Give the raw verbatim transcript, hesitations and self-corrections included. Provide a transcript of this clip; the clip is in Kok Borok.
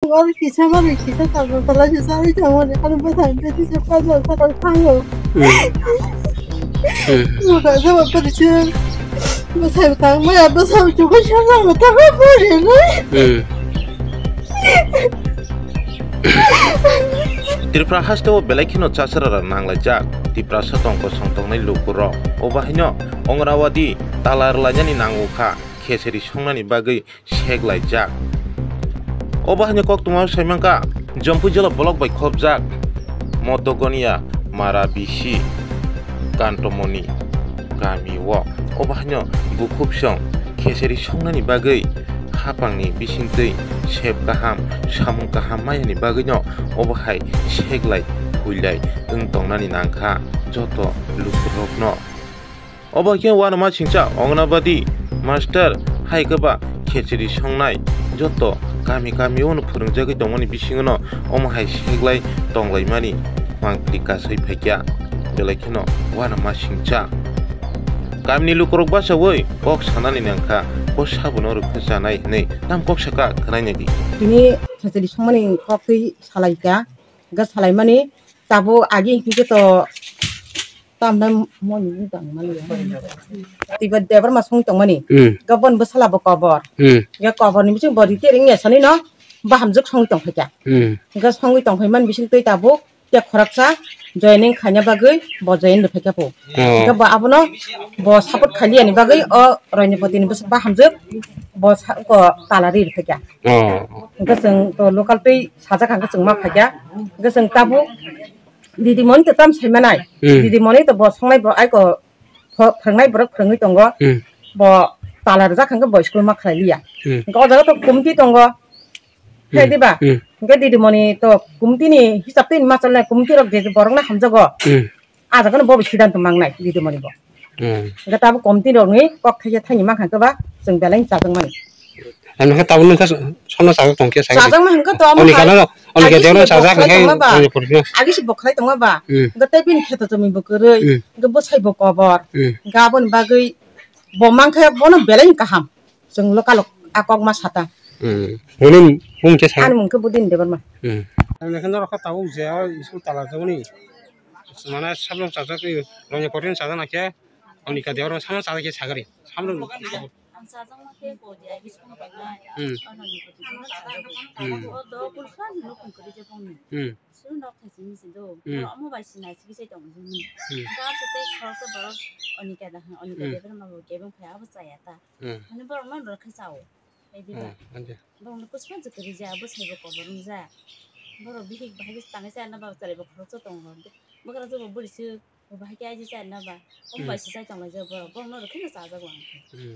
Oro kisa mani kisa tabuk belai se chari tongmani, ani bwsai beti se pajar pajar thango. Hmm. Hmm. Mokha jabo beti se bwsai tang maya bwsai chugo se jabo tang pori nai. Hmm. Tripura hasteo belai kheno chasarara nanglaijak. Tiprasa tong kosong tongnai lukurok. Obo haino Ongrawadhi tala rwlainani nango kha, kheseri songnani bagwi seklaijak. Obo haino koktwma saimankha, Jampui jila block bai khopjak Motogonia Mara bisi Kantomoni kami o. Obo haino bukhuk song kheseri songnani bagwi hapangni bisingtwi sep kaham, samung kaham mayani bagwino obo hai seklai huilai wng tongnani nangkha joto lukurokno. Obo khe uanama singcha Onganabadi master hai khe ba khechiri songnai joto kami kami o no phwrwngjagwi tongmani bisingo no omo hai seklai tonglaimani mangpili kasai phaikya. Belai kheno uanama singcha kamini lukurok bachaui kok sanani nangkha, bo sabono rwkhe chanai hinwi tam kok saka khwnainai di. Tini khechiri songmani kok twi salaikha. Hwnkhe salaimani tabuk agi hwnkhe to tamda moni wng tongmani. Tiba Debbarma song tongmani. Hmm. Hwnkhe boni bwsala bo kobor. Hmm. Hwnkhe koborni bising bo rite ringya sanino bahamjwk songwi tongphaikha. Hmm. Hwnkhe songwi tongphaimani bising twi tabuk tei khoroksa joining khaina bagwi bo join rwphaikha po. Oh. Hwnkhe bo abono bo support khailiyani bagwi o Roinipotini bwsa bahamjwk bo sa-, ko tala ri rwphaikha. Oh. Hwnkhe chwng to local twi sajak hwnkhe chwng ma phaikha. Hwnkhe chwng tabuk didimoni to tam saimanai. Hmm. Didimoni to bo songnai bo aiko pho-, phwrwngnai borok phwrwngwi tongo. Hmm. Bo tala rwjak hwnkhe bo school ma khlai liya. Hmm. Hwnkhe o jaga to committee tongo. Khe Hmm. diba? Hmm. Hwnkhe didimoni to committee ni hisab twi ma chalnai committee rok je borokno hamjago. Hmm. Ah, jaga no bo siddhanto mangnai didimoni bo. Hmm. Hwnkhe tabuk committee rokni kok thaisa thani mankha khe ba chwng belai chajakmani. Ano khe tabuk nokha sono chajak tongkhe chajak. Chajakma hwnkhe to omo Oni hai. Kano, oni Agi khe se jeno bo chajak khlai hwnkhe tongma ba? Ani purikno. Agi se bo khlai tongma ba? Hmm. Hwnkhe tei bini kheto chumui bo kwrwi. Hmm. Hwnkhe bwsai bo kobor. Hmm. Hwnkhe aboni bagwi bo mankhe bono belai kaham. Chwng local o a kok ma sata. Hmm. Nini mung khe sa? Ani mung khe Budin Debbarma. Hmm. Ang lekha norok kha tabuk je o school tala jaboni. Mane samung chajak, rongni kotin chajak na khe, oni kha de oro samung chajak khe sagari. Samung. Ang chajak ma khe ko dia gi song pai na. Hmm. Ano ni ko. Hmm. O do pul sa ni no kun kri je pon ni. Hmm. Su nok thai simi si do. Hmm. Oro omo bai sinai sigi se tong jini. Hmm. Ga se tei khoroksa borok oni keda ha, oni Hmm. keda ma bo kebeng phai abo chaya ta. Hmm. Ani borok no rwkhe chao. Bai di ba? Hmm, ante. Borok no kusma jikiri ja bo sai bo kobor wng ja. Borok bihik bahai tangai chaya na ba chari bo khoroksa tong ro. Bwkra jobo buri su bo bahai khe aji chaya na ba. Omo Hmm. bai si chai tong lai ja borok. Borok no rwkhe no chajak wang. Hmm.